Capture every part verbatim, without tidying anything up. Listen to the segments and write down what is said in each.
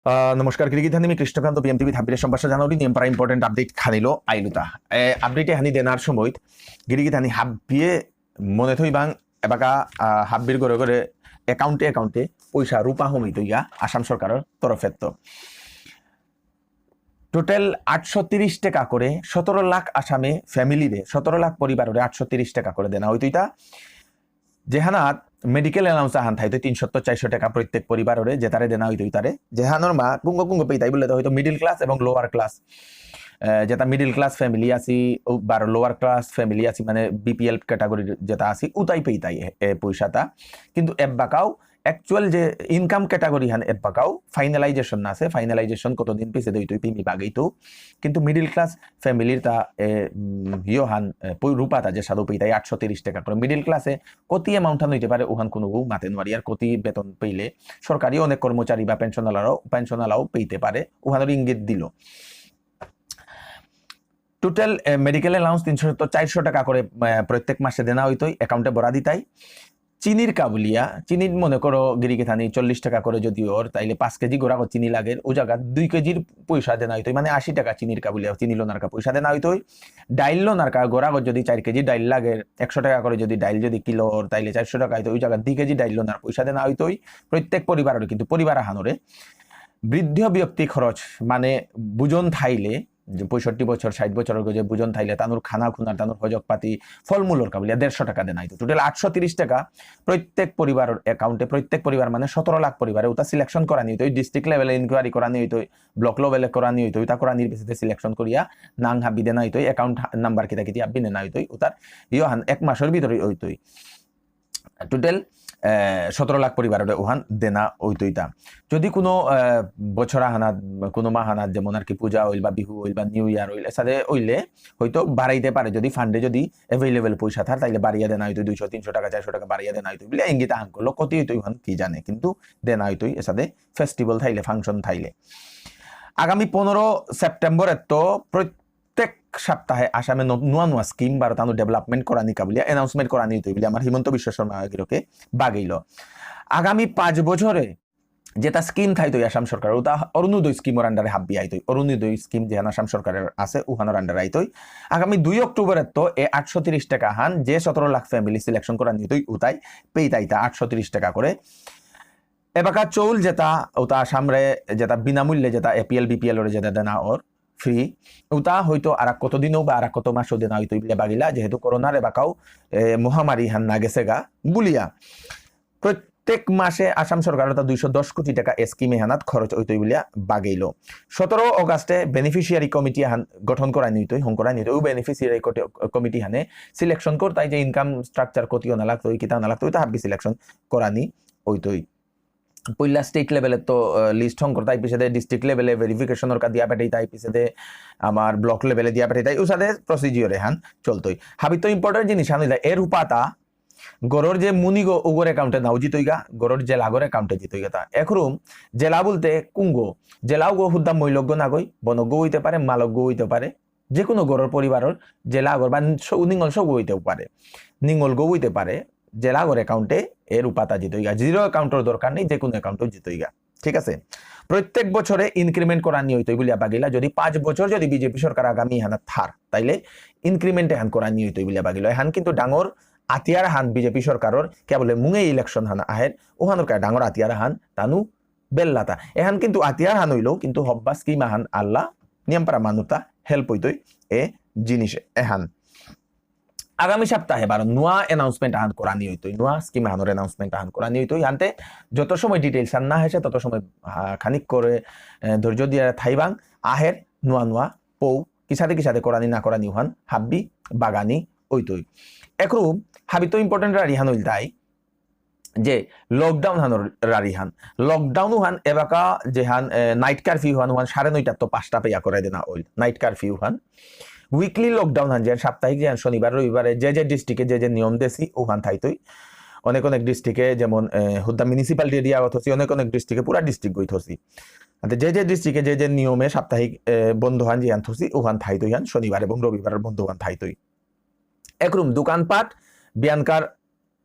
আহ, নমস্কার, গিরিগিথানি, মি Krishnakanta, PM TV হাব্বিরে সম্ভাষা জানাউরি। নিয়ম পারা ইম্পর্টেন্ট আপডেট খানিলো আইলুতা। এ, আপডেট এহানি দেনার সময় গিরিগিথানি হাব্বিয়ে মনে থইবাং এবাকা, আহ, হাব্বির ঘরে ঘরে অ্যাকাউন্টে অ্যাকাউন্টে পয়সা রূপা হমিত ইয়া আসাম সরকারের তরফেত্ত। টোটাল আটশো তিরিশ টাকা করে সতেরো লাখ আসামে ফ্যামিলিরে, সতেরো লাখ পরিবাররে আটশো তিরিশ টাকা করে দেনা হইতো ইতা। যেহানাত মেডিকেল অ্যালাউন্স আহান থাইতো তিনশো তো চারশো টাকা প্রত্যেক পরিবাররে, যেতারে দেনা হইতো ইতারে। যেহানোর মা কুঙ্গ কুঙ্গ পেইতাই বললে তো হয়তো মিডল ক্লাস এবং লোয়ার ক্লাস, যেটা মিডল ক্লাস ফ্যামিলি আছি, ও, বা লোয়ার ক্লাস ফ্যামিলি আছি, মানে বিপিএল ক্যাটাগরির যেটা আছি, উতাই পেইতাই এ, এ পয়সাটা। কিন্তু এব্বাকাও অ্যাকচুয়াল যে ইনকাম ক্যাটাগরি হান এব্বাকাও ফাইনালাইজেশন না আছে, ফাইনালাইজেশন কতদিন পিছে দইতই পিমি বাগেই তো। কিন্তু মিডল ক্লাস ফ্যামিলির তা, এ, উম, ইয়ো হান, এ, পই-, রূপাতা যে সাধু পেইতাই আটশো তিরিশ টাকা করে। মিডল ক্লাসে কতি অ্যামাউন্ট হান হইতে পারে, ওহান কোনো গু মাতে নোয়ারি। আর কতি বেতন পেইলে সরকারি অনেক কর্মচারী বা পেনশনালারও, পেনশনালাও পেইতে পারে, ওহানোর ইঙ্গিত দিল। টোটাল, এ, মেডিকেল অ্যালাউন্স তিনশো তো চারশো টাকা করে, এ, প্রত্যেক মাসে দেনা হইতই, অ্যাকাউন্টে ভরা দিতাই। চিনির কাবুলিয়া, চিনির মনে করো গিরিগিথানি চল্লিশ টাকা করে যদি ওর, তাইলে পাঁচ কেজি গোড়া চিনি লাগে, ও জায়গা দুই কেজির পয়সা দেনা হইতই, মানে আশি টাকা চিনির কাবুলিয়া, চিনি লোনার কা পয়সা দেনা হইতই। ডাইল লোনার কা গোড়া যদি চার কেজি ডাইল লাগে, একশো টাকা করে যদি ডাইল যদি কিলো ওর, তাইলে চারশো টাকা হইতো, ওই জায়গা দুই কেজি ডাইল লোনার পয়সা দেনা হইতই প্রত্যেক পরিবারের, কিন্তু পরিবার আহানোরে। বৃদ্ধ ব্যক্তি খরচ, মানে বুজন থাইলে, যে পঁয়ষট্টি বছর, ষাট বছরের যে বুজন থাইলে, তানুর খানা খুনার, তানুর হজক পাতি, ফলমূলর কাবুলিয়া দেড়শো টাকা দেনা হইতো। টোটাল আটশো তিরিশ টাকা প্রত্যেক পরিবারের অ্যাকাউন্টে, প্রত্যেক পরিবার মানে সতেরো লাখ পরিবারে, ওটা সিলেকশন করানি হইতো, ডিস্ট্রিক্ট লেভেলে ইনকোয়ারি করানি হইতো, ব্লক লেভেলে করানি হইতো, ওটা করানির বেসিসে সিলেকশন করিয়া নাং হাবি দেনা হইতো, অ্যাকাউন্ট নাম্বার কিতা কিতি হাবি দেনা হইতো, ওটার ইয়ো হান এক মাসের ভিতরে হইতই। টোটাল, এ, সতেরো লাখ পরিবাররে ওহান দেনা হইতইতা। যদি কোনো, এ, বছর আহানাত, কোনো মাহানাত, যেমন আর কি পূজা হইল বা বিহু হইল বা নিউ ইয়ার হইল, এসাদে হইলে হয়তো বাড়াইতে পারে, যদি ফান্ডে যদি অ্যাভেলেবল পয়সা থার, তাইলে বাড়িয়ে দেনা হইতো, দুইশো, তিনশো টাকা, চারশো টাকা বাড়িয়ে দেনা হইতো, বলে ইঙ্গিত আহান করলো, কতি হইতো ওহান কি জানে, কিন্তু দেনা হইতই এসাদে ফেস্টিভ্যাল থাইলে, ফাংশন থাইলে। আগামী পনেরো সেপ্টেম্বর এত প্রত্যেক সপ্তাহে আসামে ন-, নুয়া নুয়া স্কিম বারো তানু ডেভেলপমেন্ট করানি কাবুলিয়া, অ্যানাউন্সমেন্ট করানি হইতই বলে আমার হিমন্ত বিশ্ব শর্মা গিরকে বাগেইল। আগামী পাঁচ বছরে যেটা স্কিম থাইতই আসাম সরকার, ওটা অরুণোদয় স্কিমর আন্ডারে হাব্বি আইতই। অরুণোদয় স্কিম যেহান আসাম সরকারের আছে, ওহানোর আন্ডারে আইতই। আগামী দুই অক্টোবর এত এ আটশো তিরিশ টাকা হান যে সতেরো লাখ ফ্যামিলি সিলেকশন করানি হইতই, উতাই পেইতাইতা আটশো তিরিশ টাকা করে। এবাকা চৌল যেটা, ওটা আসামরে যেটা বিনামূল্যে যেটা এপিএল, বিপিএল ওরে যেটা দেনা ওর ফ্রি, ওটা হয়তো আর কতদিনও বা আর কত মাসও দেনা হইতো ইবলে বাগিলা, যেহেতু করোনার এবাকাও, এ, মহামারী হান না গেছে গা বুলিয়া। প্রত্যেক মাসে আসাম সরকার ওটা দুইশো দশ কোটি টাকা এ স্কিমে হানাত খরচ হইতো বুলিয়া বাগেইল। সতেরো অগাস্টে বেনিফিশিয়ারি কমিটি হান গঠন করানি হইতো, হং করানি হইতো, ওই বেনিফিশিয়ারি কটি-, কমিটি হানে সিলেকশন করতাই যে ইনকাম স্ট্রাকচার কতিও না লাগতো, কিতা না লাগতো, ওইটা হাব্বি সিলেকশন করানি হইতই। পইলা স্টেট লেভেলে তো, আহ, লিস্ট হং করতাই, পিছেদে ডিস্ট্রিক্ট লেভেলে ভেরিফিকেশনর কা দিয়া পেঠাইতাই, পিছেদে আমার ব্লক লেভেলে দিয়া পেঠাইতাই, উসাদে প্রসিডিওর এহান চলতই। হাবি তো ইম্পর্টেন্ট জিনিস হান হইলা, এর উপাতা গরর যে মুনিগো উগর অ্যাকাউন্টে নাও জিতইগা, গরর জেলাগর অ্যাকাউন্টে জিতইগা তা। একরুম জেলা বলতে কুঙ্গো, জেলাও গো হুদ্দা মৈলজ্ঞ নাগই, বনজ্ঞ হইতে পারে, মালজ্ঞ হইতে পারে, যে কোনো গরর পরিবারর জেলা আগর বা স-, নিঙল সব হইতেও পারে, নিঙল গো হইতে পারে, জেলা আগর অ্যাকাউন্টে এর উপাতা জিতইগা। জিরো অ্যাকাউন্টর দরকার নেই, যে কোনো অ্যাকাউন্টও জিতইগা। ঠিক আছে? প্রত্যেক বছরে ইনক্রিমেন্ট করানি হইতই বুলিয়া বাগিলা, যদি পাঁচ বছর যদি বিজেপি সরকার আগামী হানা থার, তাইলে ইনক্রিমেন্ট এহান করানি হইতই বুলিয়া বাগিলা। এহান কিন্তু ডাঙর আতিয়ার হান বিজেপি সরকারর, কেবলে মুঙে ইলেকশন হান আহের, ওহানর কা ডাঙর আতিয়ার হান তানু বেল্লাতা। এহান কিন্তু আতিয়ার হান হইলেও কিন্তু হব্বা স্কিম আহান আল্লাহ নিয়ম পারা মানুতা হেল্প হইতই এ জিনিস এহান। আগামী সপ্তাহে বারো নোয়া অ্যানাউন্সমেন্ট আহান করানি হইতই, নোয়া স্কিম আহানর অ্যানাউন্সমেন্ট আহান করানি হইতই। আনতে যত সময় ডিটেইলস আন না হেসে তত সময়, আহ, খানিক করে, আহ, ধৈর্য দিয়ে থাইবাং, আহের নোয়া নোয়া পৌ কিসাদে কিসাদে করানি না করানি উহান হাব্বি বাগানি হইতই। একরু হাবি তো ইম্পর্টেন্ট রারি হান হইল তাই যে লকডাউন হান রারি হান। লকডাউন উহান এবাকা যে হান, এ, নাইট কারফিউ হান উহান সাড়ে নয়টা তো পাঁচটা পেয়া করে দেনা হইল নাইট কারফিউ হান। উইকলি লকডাউন হান যে সাপ্তাহিক যে হান শনিবার রবিবারে যে যে ডিস্ট্রিক্টে যে যে নিয়ম দেসি উহান থাইতই। অনেক অনেক ডিস্ট্রিক্টে যেমন, এ, হুদ্দা মিউনিসিপ্যালিটি এরিয়া থসি, অনেক অনেক ডিস্ট্রিক্টে পুরা ডিস্ট্রিক্ট গই থসি। আতে যে যে ডিস্ট্রিক্টে যে যে নিয়মে সাপ্তাহিক, এ, বন্ধ হান যে হান থসি উহান থাইতই হান শনিবার এবং রবিবার বন্ধ হান থাইতই। একরুম দোকানপাট বিয়ানকার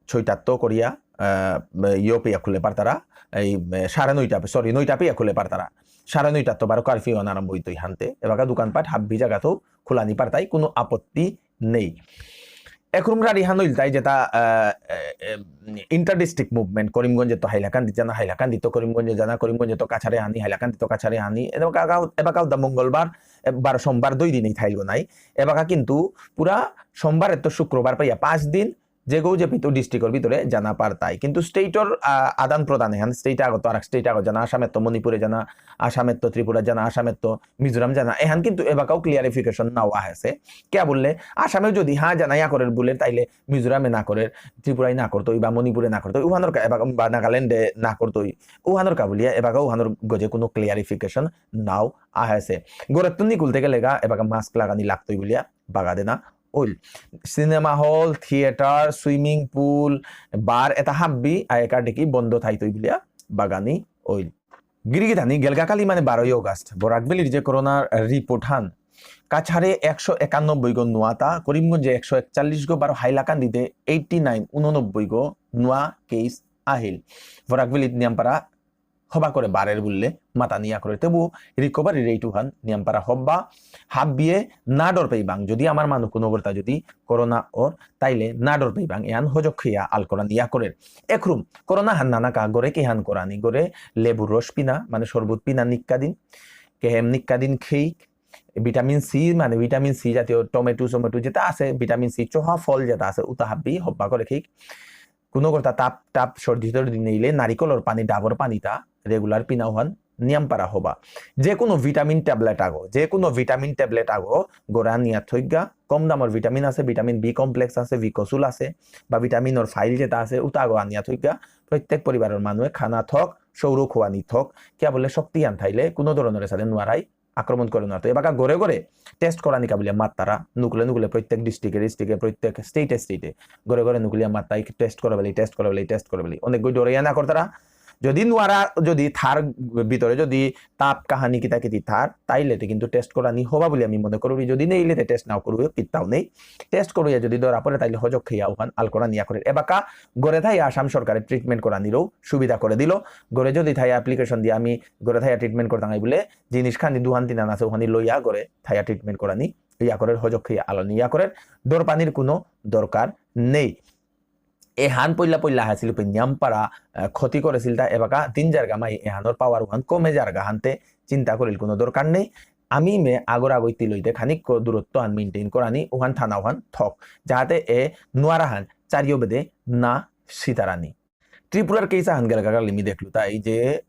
ছয়টাত্ত করিয়া আহ, ইয়ো পেয়া খুলে পারতারা, এই, এ, সাড়ে নয়টা, সরি, নয়টা পেয়া খুলে পারতারা। সাড়ে নয়টা তো বারো কারফিউ আন আরম্ভ হইতই হানতে। এবাকা দোকানপাট হাব্বি জায়গা তো খোলানি পারতাই, কোনো আপত্তি নেই। একরুম রাড়ি হান হইল তাই যেটা, আহ, এ, এ, ইন্টার ডিস্ট্রিক্ট মুভমেন্ট, করিমগঞ্জে তো হাইলাকান্দি জানা, হাইলাকান্দি তো করিমগঞ্জে জানা, করিমগঞ্জে তো কাছাড়ে আনি, হাইলাকান্দি তো কাছাড়ে আনি। এবাকা, এবাকা উদা মঙ্গলবার, এ, বার সোমবার দুই দিনই থাইল গো নাই। এবাকা কিন্তু পুরা সোমবার তো শুক্রবার পাইয়া পাঁচ দিন, যেগো যে পিতু ডিস্ট্রিক্টর ভিতরে জানা পারতাই। কিন্তু স্টেটর, আহ, আদান প্রদান এহান স্টেট আগত আর স্টেট আগত জানা, আসামে তো মণিপুরে জানা, আসামে তো ত্রিপুরা জানা, আসামে তো মিজোরাম জানা, এহান কিন্তু এবাকাও ক্লিয়ারিফিকেশন নাও আহেছে। কে বললে, আসামেও যদি হ্যাঁ জানা ইয়া করের বলে, তাইলে মিজোরামে না করের, ত্রিপুরায় না করতই বা মণিপুরে না করতই, উহানোর কা-, এবাকা বা নাগাল্যান্ডে না করতই, উহানোর কা বুলিয়া এবাকাও উহানোর গজে কোনো ক্লিয়ারিফিকেশন নাও আহেছে। গরেত্ত নিকুলতে গেলেগা এবাকা মাস্ক লাগানি লাগতই বুলিয়া বাগা দেনা ওইল। Cinema hall, theatre, swimming pool, bar এটা হাব্বি আয়কার দেখি বন্ধ থাইতই বুলিয়া বাগানি ওইল। গিরিগিথানি গেলগা কালি মানে বারোই অগাস্ট, বরাক ভ্যালির যে করোনার রিপোর্ট হান, কাছাড়ে একশো একানব্বই গো নোয়াতা, করিমগঞ্জে একশো একচল্লিশ গো, বারো হাইলাকান্দিতে এইটটি নাইন, উননব্বই গো নোয়া কেস আহিল। বরাক ভ্যালিত নিয়ামপারা হবা করে বারের বুললে মাতা নিয়া করে, তেবু রিকভারি রেট উহান নিয়ামপারা হব্বা হাব্বিয়ে না ডর পেইবাং। যদি আমার মানু কোনো গর্তা যদি করোনা ওর, তাইলে না ডর পেইবাং। এহান হজক খেয়া আলকরানি ইয়া করের। একরুম করোনা হান নানা কা গরে কি হান করানি, গরে লেবুর রস পিনা, মানে শরবত পিনা নিক্কা দিন, কেহেম নিক্কা দিন খেইক, ভিটামিন সি, মানে ভিটামিন সি জাতীয় টমেটো, টমেটো যেটা আছে, ভিটামিন সি চোহা ফল যেটা আছে, উতা হাব্বি হব্বা করে খেইক। কোনো কথা তাপ, টাপ, সর্দি টর্দি নেইলে নারিকলর পানি, ডাবর পানিটা রেগুলার পিনা উহান নিয়াম পারা হবা। যে কোনো ভিটামিন ট্যাবলেট আগো, যে কোনো ভিটামিন ট্যাবলেট আগো, গোড়া নিয়া থইগা, কম দামর ভিটামিন আছে, ভিটামিন বি কমপ্লেক্স আছে, ভিকোসুল আছে, বা ভিটামিনর ফাইল যেটা আছে, উতা আগো আনিয়া থইগা। প্রত্যেক পরিবারর মানুয়ে খানা থক, সৌর খোয়ানি থক, কিয়া বললে শক্তি আন থাইলে কোনো ধরনের সাথে নোয়ারাই আক্রমণ করে না। তো এবাকা ঘরে ঘরে টেস্ট করানি কা বুলিয়া মাত্তারা, নুকুলে নুকুলে প্রত্যেক ডিস্ট্রিক্টে ডিস্ট্রিক্টে, প্রত্যেক স্টেটে স্টেটে ঘরে ঘরে নুকুলিয়া মাত্তাই টেস্ট করে বেলি, টেস্ট করে বেলি, টেস্ট করে বেলি। অনেক গই ডরে ইয়া না করতারা। যদি নোয়ারা, যদি থার ভিতরে যদি তাপ কাহানি কিতা কিতি থার, তাইলে তে কিন্তু টেস্ট করানি হবা বুলি আমি মনে করি। যদি নেইলে তে টেস্ট নাও করুক, কিত্তাও নেই। টেস্ট করিয়া যদি ধরা পড়ে, তাইলে হজক খেয়া ওখান আল করানি ইয়া করে। এবাকা ঘরে থাই আসাম সরকারে ট্রিটমেন্ট করানিরও সুবিধা করে দিল। ঘরে যদি থাই অ্যাপ্লিকেশন দিয়ে আমি ঘরে থাইয়া ট্রিটমেন্ট করতাম, এই বলে জিনিস খানি দুহান তিনহান আছে, ওখানে লইয়া ঘরে থাইয়া ট্রিটমেন্ট করানি ইয়া করে, হজক খেয়া আলানি ইয়া করে, ডর পানির কোনো দরকার নেই। এহান পইলা পইলা হাসিল পে নিয়াম পারা, আহ, ক্ষতি করেছিল তা এবাকা দিন জারগা মাই এহানোর পাওয়ার ওহান কমে জারগা হানতে চিন্তা করিল কোনো দরকার নেই। আমি মে আগর আগই তিলইতে খানিক ক-, দূরত্ব হান মেইনটেইন করানি, ওহান থানা ওহান থক, যাহাতে এ নোয়ারা হান চারিও বেদে না সিতারানি। ত্রিপুরার কেস আহান গেলগা কালি মি দেখলু তাই যে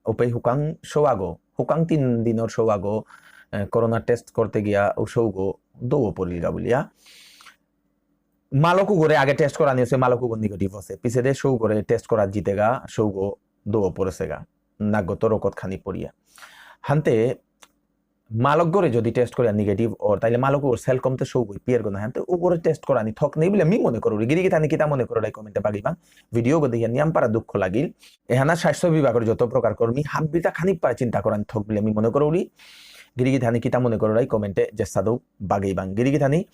ওপেই হুকাং সৌগো, হুকাং তিন দিনর সৌগো, এ, করোনা টেস্ট করতে গিয়া ও সৌগো দৌ পড়িলগা বুলিয়া। মালকু করে আগে টেস্ট করা নিয়েছে, মালকু নিগেটিভ আছে। পিছে দে সৌগরে টেস্ট করা জিতেগা, সৌগো দৌ পড়েছেগা। নাগত রকত খানি পড়িয়া। হানতে মালক গরে যদি টেস্ট করে নেগেটিভ ওর, তাইলে মালক ওর সেল কমতে সৌ গই পিয়ার গো না হানতে ও গরে টেস্ট করানি থক নেই বলে আমি মনে করি। গিরি গিথানি কিতা মনে করো রাই কমেন্টে বাগিবাং। ভিডিও গো দেখিয়া নিয়াম পারা দুঃখ লাগিল। এহানা স্বাস্থ্য বিভাগের যত প্রকার কর্মী হাব্বিতা খানিক পারা চিন্তা করানি থক বলে আমি মনে করি। গিরি গিথানি কিতা মনে করো রাই কমেন্টে যে সাদৌ বাগিবাং। গিরি গিথানি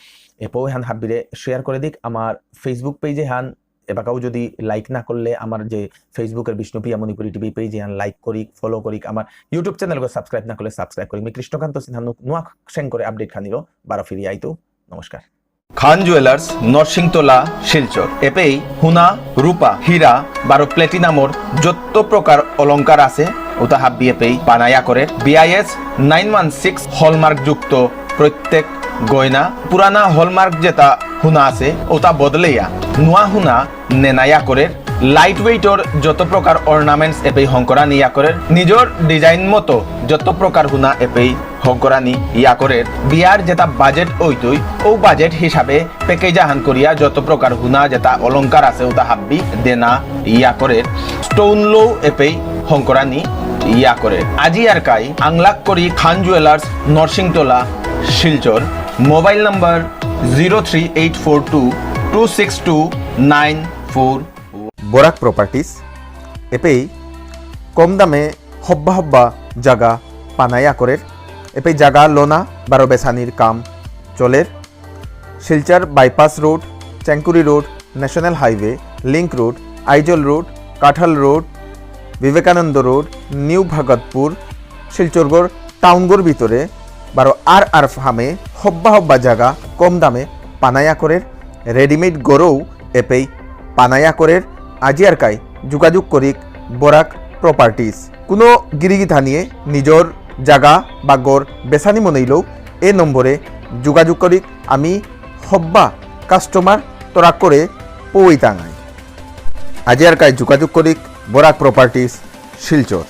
এপো এহান হাব্বিরে শেয়ার করে দিক। আমার Facebook পেজে হান এবাকাও যদি লাইক না করলে আমার যে Facebook-এর বিষ্ণুপ্রিয়া মণিপুরী টিভি পেজ এহান লাইক করিক, ফলো করিক, আমার YouTube চ্যানেলগো সাবস্ক্রাইব না করলে সাবস্ক্রাইব করিক। মি কৃষ্ণকান্ত সিনহা নু-, নুয়া সেং করে আপডেট খানিরো বারো ফিরি আইতো। নমস্কার। খান জুয়েলার্স, নরসিংতলা, শিলচর। এপেই হুনা, রূপা, হীরা, বারো প্লেটিনামর যত প্রকার অলংকার আছে, ওতা হাব্বি এপেই বানায়া করে। BIS nine one six hallmark যুক্ত প্রত্যেক গয়না, পুরানা হলমার্ক যেটা হুনা আছে, ওটা বদলেয়া নুয়া হুনা নেনা ইয়া করের। লাইট ওয়েটর যত প্রকার অর্নামেন্টস এপেই হংকরানি ইয়া করের। নিজর ডিজাইন মতো যত প্রকার হুনা এপেই হংকরানি ইয়া করের। বিয়ার যেটা বাজেট ওইতই, ও বাজেট হিসাবে প্যাকেজ আহান করিয়া যত প্রকার হুনা যেটা অলংকার আছে, ওটা হাব্বি দেনা ইয়া করের। স্টোন লো এপেই হংকরানি ইয়া করের। আজি আর কাই আংলাক করি খান জুয়েলার্স, নরসিংতলা, Silchar. Mobile number zero three eight four two two six two nine four। Barak properties এপেই কম দামে হব্বা হব্বা জাগা পানা ইয়া করের। এপেই জাগা লোনা বারো বেসানির কাম চলের। Silchar bypass road, Chengkuri road, national highway, link road, Aizawl road, Kathal road, Vivekananda road, new Bhagatpur, শিলচরগর টাউনগর ভিতরে বারো আর আর ফার্মে হব্বা হব্বা জায়গা কম দামে পানায়া করের, রেডিমেড গরৌ এপেই পানায়া করের। আজি আর কাই যোগাযোগ করিক বরাক প্রপার্টিজ। কোনো গিরিগিথানিয়ে নিজর জায়গা বা গর বেসানি মনেইলেও এ নম্বরে যোগাযোগ করিক। আমি হব্বা কাস্টমার তরাক করে পৌই তাঙাই। আজি আর কাই যোগাযোগ করিক বরাক প্রপার্টিজ, শিলচর।